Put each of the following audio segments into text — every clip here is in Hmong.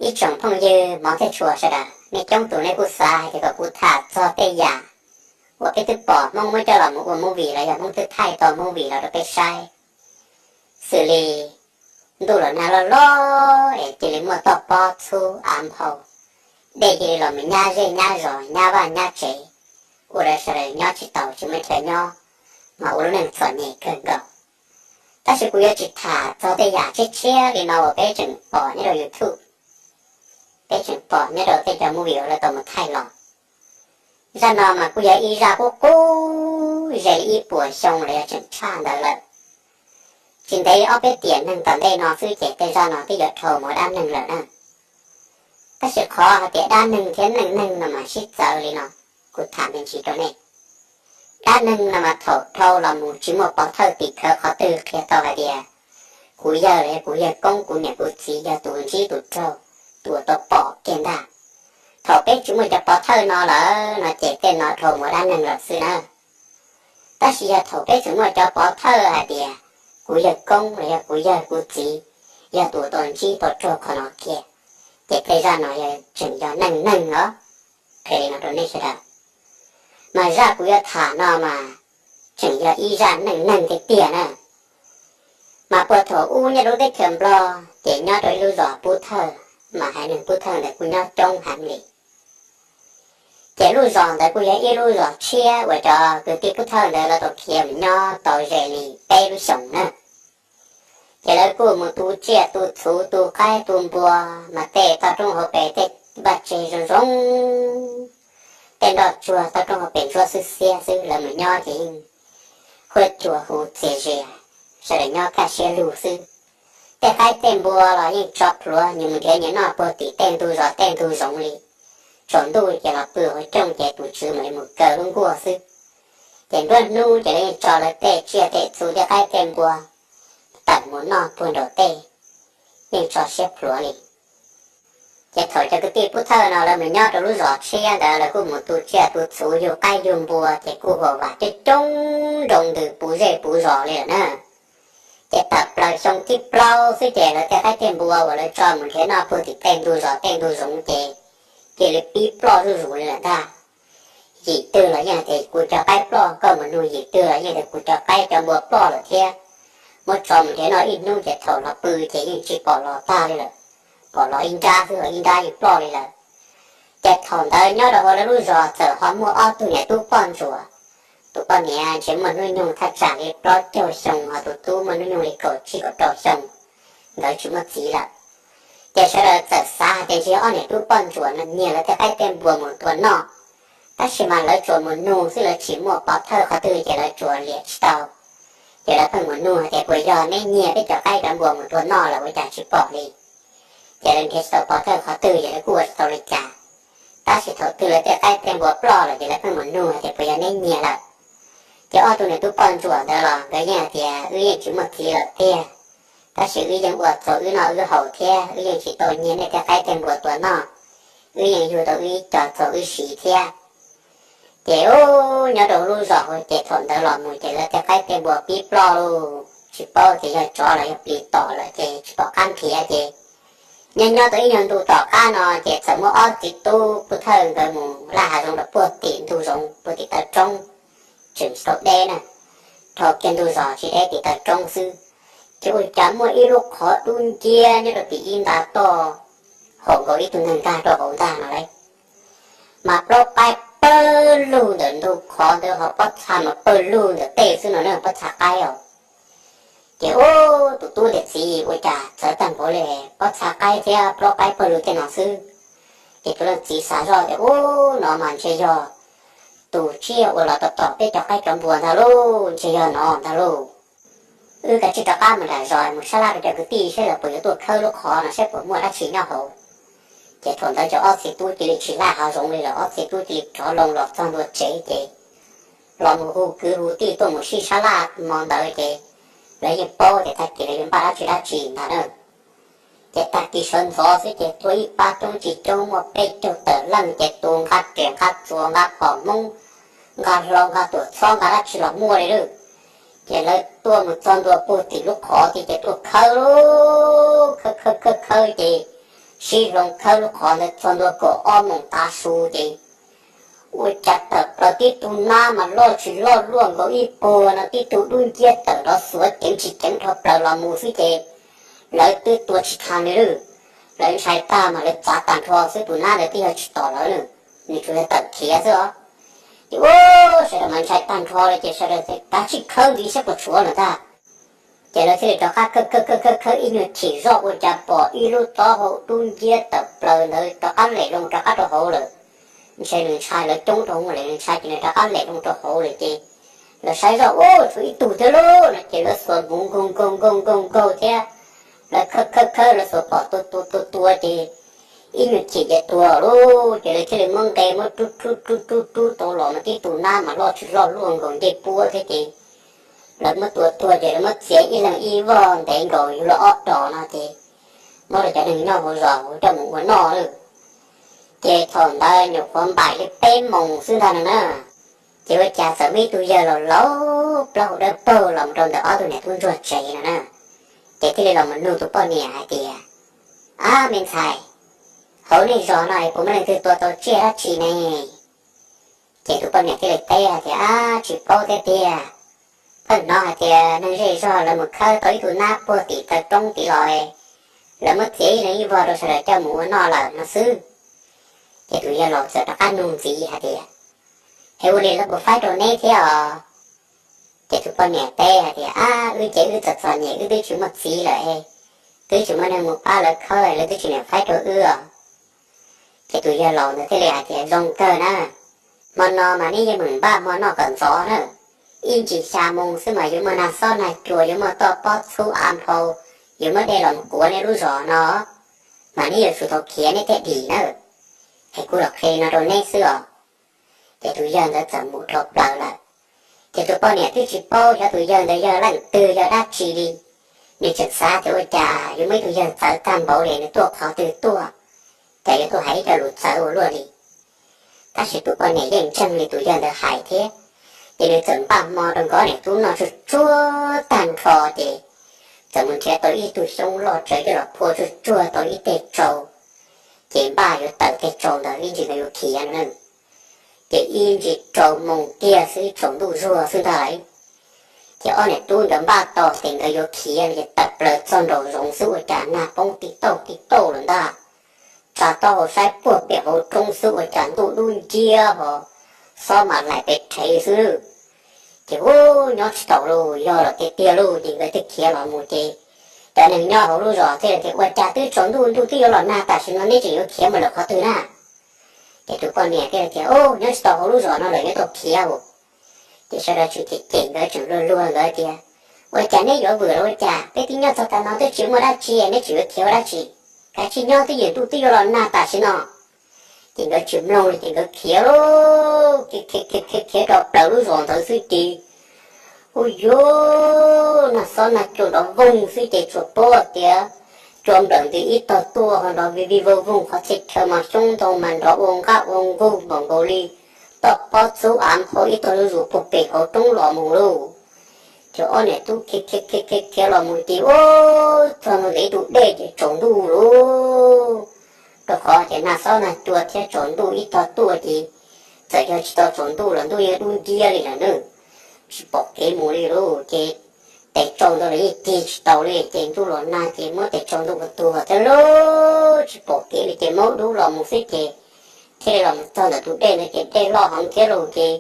Ib tsoom phooj ywg Hmoob thiab tshua sawv daws, nej coob tus nej kuj xav hais tias kom kuv tham txog tej yam uas peb twb pom Hmoob muab coj los mus ua movie los yog Hmoob twb thaij tau movie los rau peb saib. Xws li ntuj los nag loj loj es cia li muaj toj pob txhub av nphau, dej cia li los mus nyab zej nyab zos nyab vaj nyab tsev, ua rau sawv daws nyob tsis tau tsis muaj chaw nyob, mas ua lub neej txom nyem kawg nkaus. Tab sis kuv yuav tsis tham txog tej yam tshiab tshiab li no uas peb tseem pom nyob rau YouTube, peb tseem pom nyob rau tej cov movie uas lawv tau mus thaij los. Zaj no mas kuj yog ib zaj qub qub ze li ib puas xyoo los yog tseem tshaj ntawd lawm. Tsis ntev ob peb tiam neeg tom ntej no xwb ces tej zaj no twb yuav dhau mus dab neeg lawm na. Tab sis qhov hais tias dab neeg thiab neej neeg no mas sib txawv li no, kuv tham me ntsis rau nej. Dab neeg no mas thaum dhau los mus tsis muaj pov thawj tim khawv qhov twg qhia tau hais tias kuv yawg los yog kuv yawg koob, kuv niam kuv txiv yog tus ntsib tus raug, tus uas tau pom kiag ntag. Thaum peb tsis muaj cov pov thawj no lawm no ces tej no dhau mus dab neeg lawm xwb na. Tab sis yog thaum peb tseem muaj cov pov thawj hais tias kuv yawg koob los yog kuv yawg kuv txiv yog tus tau ntsib tau raug qhov no kiag, ces tej zaj no yog tseem yog neej neeg os. Qhia li no rau nej sawv daws, mas zaj kuv yuav tham no mas tseem yog ib zaj neej neeg tiag tiag na. Mas puag thaum ub nyob rau lub teb chaws Nplog ces nyob rau ib lub zos Pub Thawj, mas haiv neeg Pub Thawj ntawd kuj nyob coob heev li. Ces lub zos ntawd kuj yog ib lub zos tshiab uas cov kwv tij Pub Thawj ntawd lawv tau khiav mus nyob tau ze li peb lub xyoos na. Ces lawv kuj mus tu tsiaj tu txhuv tu qaib tu npua, mas tej toj roob hauv pes tej vaj tse zoo zoo, tej nroj tsuag toj roob hauv pes ntsuab xwb xiab xwb, lawv mus nyob ces yeej huab cua hu txias zias, sawv daws nyob kaj siab lug xwb. Tej qaib tej npua los yeej tso plhuav, nyias mus nrhiav nyias noj puag tim tej ntug zos tej ntug zoov li. Tsaus ntuj ces los pw hauv cooj ces tus tswv mam li mus kaw lub nkuaj xwb. Ces nruab hnub ces lawv yeej tso lawv tej tsiaj tej txhu tej qaib tej npua tawm mus noj puag nraum tej, yeej tso siab plhuav li. Ces thaum cov kwv tij Pub Thawj no lawv mus nyob rau lub zos tshiab ntawd lawv kuj mus tu tsiaj tu txhu yug qaib yug npua ces kuj huam vam coob coob nroo ntws puv zej puv zos li lawm na. Ces tawm plaws xyoo thib plaub xwb ces lawv tej qaib tej npua uas lawv tso mus nrhiav noj puag tim tej ntug zos tej ntug zoov ces cia li pib ploj zuj zus li lawm ntag. Yim twg los yeej tias kuv cov qaib ploj, koj mus nug yim twg los yeej tias kuv cov qaib cov npua ploj lawm thiab. Muab tso mus nrhiav noj ib hnub ces thaum los pw ces yeej tsis pom los tag li lawm, pom los ib nrab xwb los ib nrab yeej ploj li lawm. Ces thaum ntawd nyob rau hauv lawv lub zos txawm ho muaj ob tug niam tub poj ntsuam. Tus poj niam ntshe muaj hnub nyoog thaj tsam li plaub caug xyoo, ho tus tub muaj hnub nyoog li kaum tsib kaum rau xyoo, nkawd tsis muaj txiv lawm. Ces sawv daws txawm xav hais tias ntshe ob niam tub poj ntsuam no nyiag lawv tej qaib tej npua mus tua noj, tab sis mas lawv tsuas mus nug xwb, lawv tsis muaj pov thawj qhov twg ces lawv tsuas liam tsis tau. Ces lawv pheej mus nug hais tias puas yog neb nyiag peb cov qaib cov npua mus tua noj lawm ua cas tsis pom li. Ces lawv nrhiav tsis tau pov thawj qhov twg ces lawv kuj ua tsis tau li cas. Tab sis thaum twg lawv tej qaib tej npua ploj lawm ces lawv pheej mus nug hais tias puas yog neb nyiag lawm. Ces ob tug niam tub poj ntsuam ntawd los nkawd yeej hais tias wb yeej tsis muaj txiv lawm tiag, tab sis wb yeej ua txaus wb noj wb haus thiab wb yeej tsis tau nyiag nej tej qaib tej npua tua noj, wb yeej yug tau wb ib co txaus wb siv thiab. Ces ub, nyob rau lub zos hauv ces thaum ntawd los mus ces lawv tej qaib tej npua pib ploj lauj, tsis paub tias yog tsov los yog plis tom lawm ces tsis pom qab nrhiav ces nyob nyob tau ib nyuag ntu tom qab no ces txawm muaj ob txiv tub Pub Thawj nkawd mus laj hav zoov rau puag tim ntug zoov puag tim taw roob, tseem tsis tau deb na, dhau kiag ntug zos tsis deb tim taw roob xwb. Ces ua cas muaj ib lub qhov dub nciab nyob rau tim ib nta toj, haum nkaus ib tug neeg nkag rau hauv ntag no lauj. Mas plaub qaib pawg lug ntawm ntug qhov ntawd ho pob txha mas pawg lug ntawm tej xwb no na, pob txha qaib os. Ces ub, tus tub tias txiv, ua cas txawv tag npaum li, pob txha qaib thiab plaub qaib pawg lug tej no xwb. Ces tus leej txiv xav zoj tias ub, no mas ntshe yog tus tsiaj uas los tom tom peb cov qaib cov npua ntag lauj, ntshe yog no ntag lauj. Wb kav tsij rov qab mus nram zos mus sab laj rau cov kwv tij saib lawv puas yuav tuaj khawb lub qhov no saib puas muaj dab tsi nyob hauv. Ces thaum ntawd ces ob txiv tub cia li tsis laj hav zoov li lawm, ob txiv tub cia li rov loo los txog ntua tsev ces los mus hu kwv hu tij tuaj mus sib sab laj hmo ntawd ces lawv yeej paub tias tag kis lawv yuav npaj dab tsi dab tsi ntag na. Ces tag kis sawv ntxov xwb ces tuaj ib pab coob tsis coob muaj peb caug tawm leej ces tus nqa riam nqa txuas nqa phom hmoob, nqa hlau nqa tuam txhob nqa dab tsi los muaj li lawm. Ces lawv tuaj mus txog ntua puag tim lub qhov tid ces tuaj khawb, khawb khawb khawb khawb ces sib hloov khawb lub qhov ntawd txog ntua kaum ob moos tav su ces ua cas tawm plaws tib tug nab mas loj tsis loj luaj nkaus ib puag no, tib tug dub nciab tawm nrov xuav ceev tsis ceev dhau plaws los mus xwb ces lawv twb tua tsis tau li lawm. Lawv ntshai tag mas lawv txav tag nrho xwb, tus nab ntawd twb yog tsis tom lawv na, nws tsuas yog tawm khiav xwb os. Ces ua sawv daws mas ntshai tag nrho li ces sawv daws tias kav tsij khawb ntxiv saib puas tshuav lawm ntag. Ces lawv thiaj li rov qab khawb khawb khawb khawb ib nyuag chim zoj ua cas pom ib lub taub hau dub nciab tawm plaws ntawd rov qab lem loo rov qab rau hauv lawm. Ntshe nws ntshai lawv coob rau hauv lawm, nws ntshai ces nws rov qab lem loo rau hauv lawm ces lawv saib zoj ua tshuav ib tug thiab lauj no ces lawv xuas nkaug nkaug nkaug nkaug nkaug nkaug thiab lawv khawb khawb khawb lawv xuas pom tua tua tua tua ces ib nyuag chim ces tuag lauj. Ces lawv thiaj li muab nqe muab rub rub rub rub rub tau los mas tib tug nab mas loj tsis loj luaj nkaus ncej puab thiab ces lawv muab tua tuag ces lawv muab txiav ib leeg ib voj ntev nkaus yuav luag ob dos no ces muab rau cov neeg nyob hauv zos coj mus ua noj lawm. Ces thaum ntawd nyuam qhuav npaim li peb moos xwb ntag no na, ces ua cas txawm muaj ib tug yawg laus laus plaub hau dawb paug los mus rau ntawm ob tug niam tub ntsuag tsev no na. Ces thiaj li los mus nug tus poj niam hais tias, Ab me ntxhais, hauv nej zos no es puas muaj leej twg tua tau tsiaj dab tsi ne? Ces tus poj niam thiaj li teb hais tias, Ab tsis paub thiab tiag, pheej hnov hais tias neeg zej zog lawv mus khawb tau ib tug nab puag tim taw roob tid los, lawv muab txiav ib leeg ib voj rau sawv daws coj mus ua noj lawm no xwb. Ces tus yawg laus txawm rov qab nug ntxiv hais tias, Es ua li lawv puas faib rau neb thiab os? Ces tus poj niam teb hais tias, Ab wb ces wb txom txom nyem wb twb tsis muaj txiv lawm, twb tsis muaj neeg mus pab lawv khawb lawv twb tsis niam faib rau wb os. Ces tus yawg laus ntawd thiaj li hais tias, Zoo kawg na, hmo no mas neb yeej meem npaj hmo noj kom ntxov na. Ib ntsis xya moo xwb mas yuav muaj nag xob nag cua, yuav muaj toj pob txhub av nphau, yuav muaj dej los kuav nej lub zos no, mas neb yuav tsum tau khiav neb thiaj dim na. Es kuv los qhia no rau neb xwb os. Ces tus yawg ntawd txawm mus dhau plaws lawm. Ces tus poj niam twb tsis paub xyov tus yawg ntawd yog leej twg yog dab tsi li. Nws tseem xav tias ua cas yuav muaj ib tug yawg txawv tag npaum li, nws tuaj qhov twg tuaj, cas yuav tuaj hais ib co lus txawv ua luaj li. Tab sis tus poj niam yeej ntseeg li tus yawg ntawd hais thiab. Ces nws txawm npaj hmo rau nkawd niam tub noj tsuag tsuag tag nrho ces txawm mus nrhiav tau ib tug xyoob loj tsawv coj los phua tsuag tsuag tau ib teg tsau. Ces npaj yuav tawm teg tsau ntawd ib ntsis nkawd yuav khiav no na. Ces ib ntsis rau moo kiag xwb tsaus ntuj zuag xwb ntag lauj. Ces ob niam tub ntawd npaj tos ces nkawd yuav khiav no ces tawm plaws txog nraum zoov xwb ua cas nag poob tib tauj tib tauj lawm ntag. Tsa taub hau saib puag pem hauv roob xwb ua cas ntuj dub nciab ho xob mas laim pes rhev xwb. Ces ub nyob tsis tau lauj, yog lawm tiag tiag lauj ces nkawd thiaj khiav los mus ces cov neeg nyob hauv lub zos thiaj li tias, Ua cas twb tsaus ntuj ntuj twb yuav los nag tam sim no neb tseem yuav khiav mus lawm qhov twg na? Ces tus poj niam thiaj li tias, Ub nyob tsis tau hauv lub zos no lawm, yuav tau khiav os. Ces sawv daws tseem cem cem nkawd tseem luag luag nkawd tias, Ua cas neb yuav vwm los ua cas, peb twb nyob txog tav no twb tsis muaj dab tsi neb tseem yuav khiav ua dab tsi? Kav tsij nyob twb ywm ntuj twb yuav los nag tam sim no. Ces nkawd tsis mloog li ces nkawd khiav lauj, khiav khiav khiav rau plaws lub zos ntawd xwb ces ub yuav nag xob nag cua nrov voog xwb ces tsuas paub tias cua nplawm ntws ib tog tuaj ho nrov vij vij voog voog, qhov txhia chaw mas xyoob ntoo mas nrov ua nqaj ua nqug npaum nkaus li toj pob txhub av nphau ib tog zuj zus puag pem hauv roob los mus lauj. Ces ob niam tub khiav khiav khiav khiav khiav los mus ces ub txog ntua ntawm ib tug dej ces tsaus ntuj lauj. Rau qhov tias nag xob nag cua thiab tsaus ntuj ib tog tuaj ces txawm yog tsis tau tsaus ntuj los ntuj yeej dub nciab li lawm na, tsis pom kev mus li lauj. Ces tes tsau ntawd los yeej tig tsis tau li ces ntuj los nag ces muab tes tsau ntawd ua tuag thiab lauj, tsis pom kev li ces maub dub los mus xwb ces thiaj li los mus txog ntawm tus dej ntawd ces dej loj heev thiab lauj ces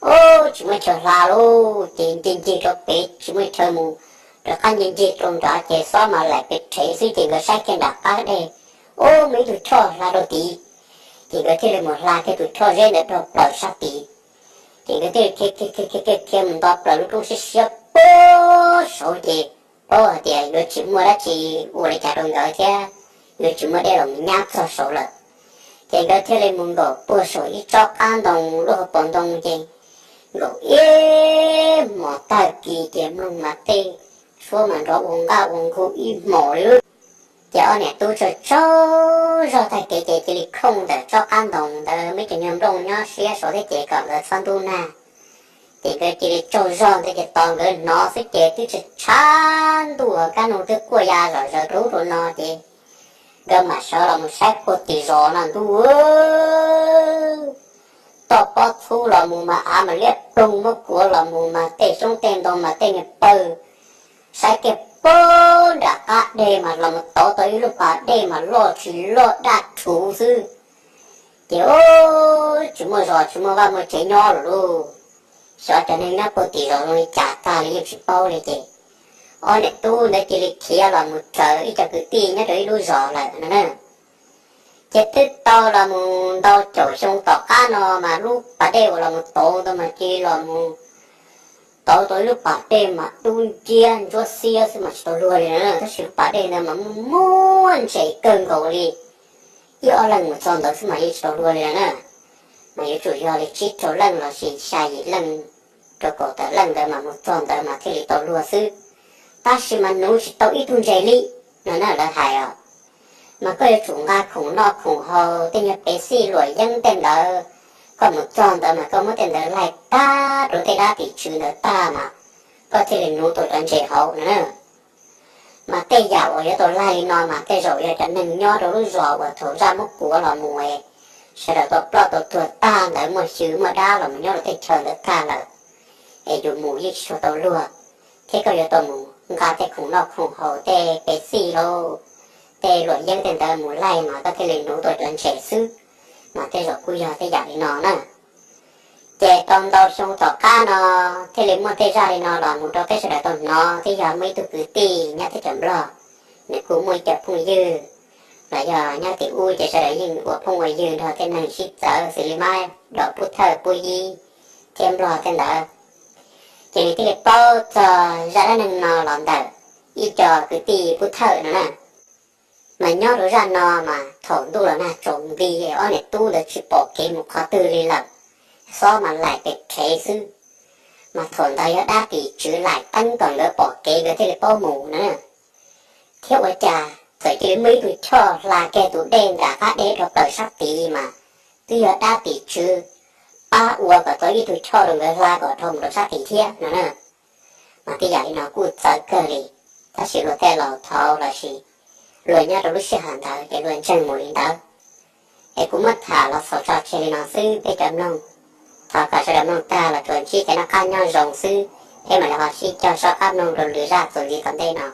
ub tsis muaj chaw hla lauj ces ncig ncig rau pem tsis muaj chaw mus, rov qab ncig ncig rau nrad ces xob mas laim pes rhev xwb ces nkawd saib kiag nram qab dej ub muaj ib tug choj hla rau tid. Ces nkawd thiaj li mus hla kiag tus choj zeb ntawd rau plaws sab tid. Ces nkawd thiaj li khiav khiav khiav khiav khiav mus nto plaws lub roob siab siab puag saud ces paub hais tias yuav tsis muaj dab tsi ua li cas rau nkawd thiab yuav tsis muaj dej los mus nyab txog saud lawm. Ces nkawd thiaj li mus nkaum puag saum ib tsob qab ntoo lub hauv paus ntoo ces nkaum ib hmos tag kis ces mloog mas tej suab mas nrov ua nqaj ua nqug ib hmos li. Ces ob niam tub tsaug tsaug zog tag kev ces cia li khooj ntawm tsob qab ntoo ntawd, muaj ib co nyuag nplooj nyob siab saud thiab ces kom nkawd txhob ntub nag. Ces nkawd cia li tsaug zog ntawd ces tos nkawd hnov xwb ces twb tshav tshav ntuj, kab noog twb quaj ya zom zaws rau ub rau no ces nkawd mam sawv los mus saib puag tim zos no ntuj, toj pob txhub los mus mas av mas liab ploog, muab kuav los mus mas tej xyoob tej ntoo mas tej niag pawg, saib kiag puag nram qab deg mas los mus tauv tau ib lub pas dej mas loj tsis loj daj rhuv xwb. Ces tsis muaj zos tsis muaj vaj muaj tsev nyob lawm lauj. Xyov cov neeg nyob puag tim zos zoo li cas tag li yeej tsis paub li ces ob niam tub ntawd cia li khiav los mus raws ib co kwv tij nyob rau ib lub zos lawm no na. Ces twb tau los mus ntau caum xyoo tom qab no mas lub pas dej uas los mus tauv ntawd mas cia li los mus tauv tau ib lub pas dej mas dub nciab ntsuab xiab xwb mas tsis tau luag li na, tab sis lub pas dej ntawd mas muaj ntses kawg nkaus li. Ib ob leeg mus txog ntawd xwb mas yeej tsis tau luag li na. Mas yuav tsum yog li tsib rau leej los sis xya yim leej rau kaum tawm leej ntawd mas mus txog ntawd mas thiaj li tau luag xwb. Tab sis mas nuv tsis tau ib tug ntses li no na lawv hais os. Mas koj yuav tsum nqa khoom noj khoom haus tej nyuag pev xij luam yeeb tej ntawd, koj mus txog ntawd mas koj muab tej ntawd laig tag rau tej dab tim tswv ntawd tag mas koj thiaj li nuv tau cov ntses hauv no na. Mas tej yam uas yuav tau laig li no mas tej zaum yog cov neeg nyob rau lub zos uas thaum zaj muab kuav los mus es sawv daws tau ploj tau tuag tag ntawd, muaj xyw muaj dab los mus nyob rau tej chaw ntawd tag lawm, es yus mus yeej tsis tshua tau luag, thiab koj yuav tau mus nqa tej khoom noj khoom haus tej pev xij lauj, tej luam yeeb tej ntawd mus laig mas koj thiaj li nuv tau cov ntses xwb. Mas tej zaum kuj yog tej yam li no na. Ces tau ntau xyoo tom qab no thiaj li muaj tej zaj li no los mus rau peb sawv daws tau hnov. Thiab yog muaj ib tug kwv tij nyob teb chaws Nplog, nws kuj muaj ib co phooj ywg los yog nyob tim ub ces sawv daws yeej ua phooj ua ywg nrog tej neeg sib txawv xws li Mab Dom, Pub Thawj, Pub Yib thiab Nplog tej ntawd. Ces nws thiaj li paub txog zaj dab neeg no los ntawm ib co kwv tij Pub Thawj no na. Mas nyob rau zaj no mas thaum ntuj los nag tsaus nti es ob niam tub ntawd tsis pom kev mus qhov twg li lawm, xob mas laim pes rhev xwb. Mas thaum ntawd yog dab tim tswv laim teeb kom nkawd pom kev nkawd thiaj li paub mus na. Thiab ua cas txawm cia li muaj ib tug choj hla kiag tus dej nram qab deb rau plaws sab tid mas twb yog dab tim tswv pab ua kom tau ib tug choj rau nkawd hla kom dhau mus rau sab tid thiab no na. Mas tej yam li no kuj txawv kawg li, tab sis luag tej laus thaud los sis luag nyob rau lub sij hawm ntawd ces luag ntseeg mus li ntawd. Es kuv muab tham los xaus tso tseg li no xwb peb cov mloog. Thov kom sawv daws mloog tag los tsuas ntsib kev noj qab nyob zoo xwb, peb mam li ho sib cog soj qab mloog rau lwm zaj txuas ntxiv tom ntej no.